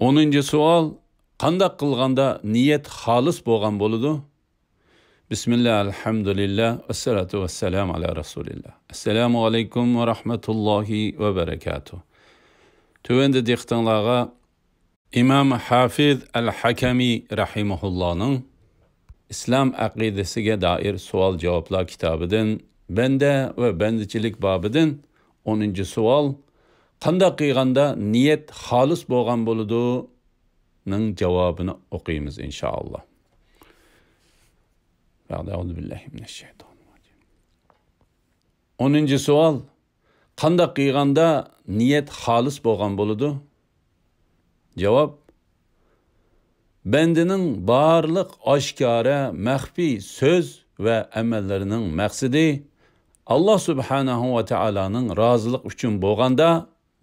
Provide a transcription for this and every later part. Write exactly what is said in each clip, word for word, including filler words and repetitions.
ئونىنچى سوئال، قانداق قىلغاندا نىيەت خالىس بولغان بولىدۇ؟ بىسمىللا، ئەلھەمدۇلىللا، ۋەسسالاتۇ ۋەسسالامۇ ئالا رەسۇلىللا. ئەسسالامۇ ئەلەيكۇم ۋە رەھمەتۇللاھى ۋە بەرەكاتۇھ. تۆۋەندە دىققىتىڭلارغا ئىمام ھافىز ئەل ھەكەمى رەھىمەھۇللانىڭ ئىسلام ئەقىدىسىگە دائىر سوئال-جاۋابلار كىتابىدىن بەندە ۋە بەندىچىلىك بابىدىن ئونىنچى سوئال، قانداق قىلغاندا نىيەت خالىس بولغان بولىدۇ؟ نىڭ جاۋابىنى ئوقۇيمىز، ئىنشائاللا. بەئدە، ئەئۇزۇ بىللاھى مىنەششەيتانىررەجىم. ئونىنچى سوئال، قانداق قىلغاندا نىيەت خالىس بولغان بولىدۇ؟ جاۋاب، بەندىنىڭ بارلىق ئاشكارا، مەخپىي سۆز ۋە ئەمەللىرىنىڭ مەقسىتى ئاللا سۇبھانەھۇ ۋە تائالانىڭ رازىلىقى ئۈچۈن بولغاندا،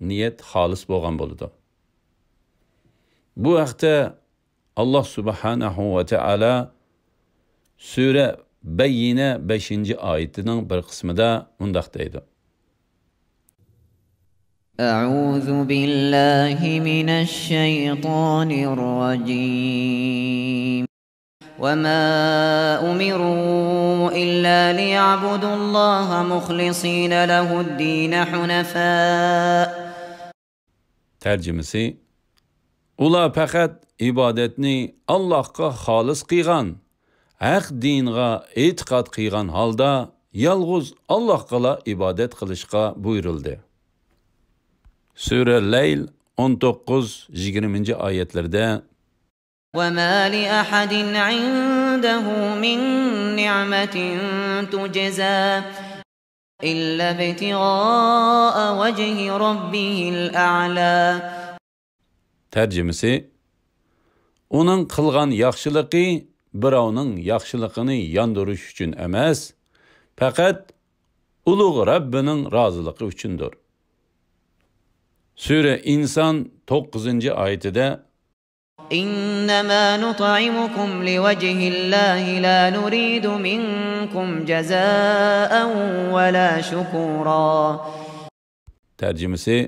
نىيەت خالىس بولغان بولىدۇ. بۇ ھەقتە ئاللا سۇبھانەھۇ ۋە تائالا سۈرە بەييىنە بەشىنچى ئايىتىنىڭ بىر قىسمىدا مۇنداق دەيدۇ. أعوذ بالله من الشيطان الرجيم. وما أمروا إلا ليعبدوا الله مخلصين له الدين حنفاء. تەرجىمىسى، ئۇلار پەقەت ئىبادەتنى ئاللاھقا خالىس قىلغان، ھەق دىنغا ئېتىقاد قىلغان ھالدا يالغۇز ئاللاھقىلا ئىبادەت قىلىشقا بۇيرۇلدى. سۈرە لەيل ئون توققۇز، يىگىرمىنچى ئايەتلەردە وما لأحد عنده من نعمة تجزى إلا ابتغاء وجه ربه الأعلى. تەرجىمىسى، ئۇنىڭ قىلغان ياخشىلىقى بىراۋنىڭ ياخشىلىقىنى ياندۇرۇش ئۈچۈن ئەمەس، پەقەت ئۇلۇغ رەببىنىڭ رازىلىقى ئۈچۈندۇر. سۈرە ئىنسان توققۇزىنچى ئايىتىدە إنما نطعمكم لوجه الله لا نريد منكم جزاء ولا شكورا. تەرجىمىسى،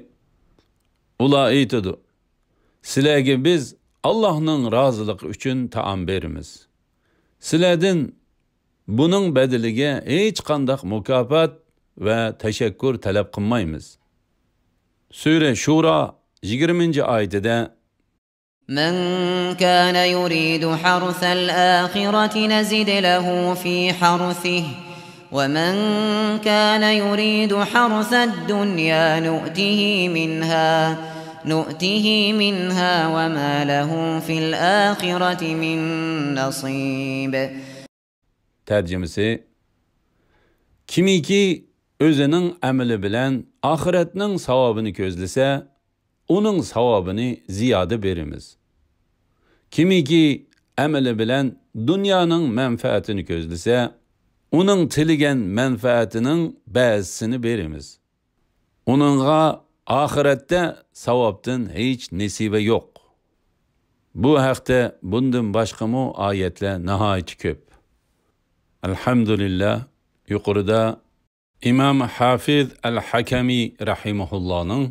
ئۇلار ئېيتىدۇ، سىلەرگە بىز ئاللاھنىڭ رازىلىقى ئۈچۈن تائام بېرىمىز. سىلەردىن بۇنىڭ بەدىلىگە ھېچقانداق مۇكاپات ۋە تەشەككۈر تەلەپ قىلمايمىز. سۈرە شۇرا يىگىرمىنچى ئايىتىدە من كان يريد حرث الآخرة نزد له في حرثه ومن كان يريد حرث الدنيا نؤته منها، نؤته منها وما له في الآخرة من نصيب. تەرجىمىسى، كىمكى ئۆزىنىڭ ئەمىلى بىلەن ئاخىرەتنىڭ ساۋابىنى كۆزلىسە، ئۇنىڭ ساۋابىنى زىيادە بېرىمىز. كىمكى ئەمىلى بىلەن دۇنيانىڭ مەنپەئەتىنى كۆزلىسە، ئۇنىڭ تىلىگەن مەنپەئەتىنىڭ بەزىسىنى بېرىمىز. ئۇنىڭغا ئاخىرەتتە ساۋابتىن ھېچ نېسىۋە يوق. بۇ ھەقتە بۇندىن باشقىمۇ ئايەتلەر ناھايىتى كۆپ. ئەلھەمدۇلىللا، يۇقىرىدا ئىمام ھافىز ئەل ھەكەمى رەھىمەھۇللانىڭ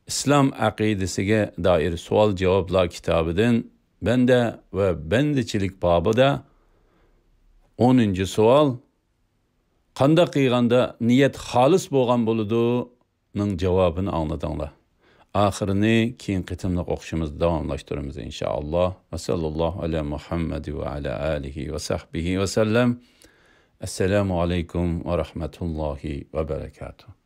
ئىسلام ئەقىدىسىگە دائىر سوئال-جاۋابلار كىتابىدىن بەندە ۋە بەندىچىلىك بابىدا ئونىنچى سوئال، قانداق قىلغاندا نىيەت خالىس بولغان بولىدۇ؟ نىڭ جاۋابىنى ئاڭلىدىڭلار. ئاخىرىنى كېيىن قېتىملىق ئوقۇشىمىزدا داۋاملاشتۇرىمىز، ئىنشائاللا. ۋە ساللاللاھۇ ئەلا مۇھەممەد ۋە ئەلا ئالىھى ۋە سەھبىھى ۋە سەللەم. ئەسسالامۇ ئەلەيكۇم ۋە رەھمەتۇللاھى ۋە بەرەكاتۇھ.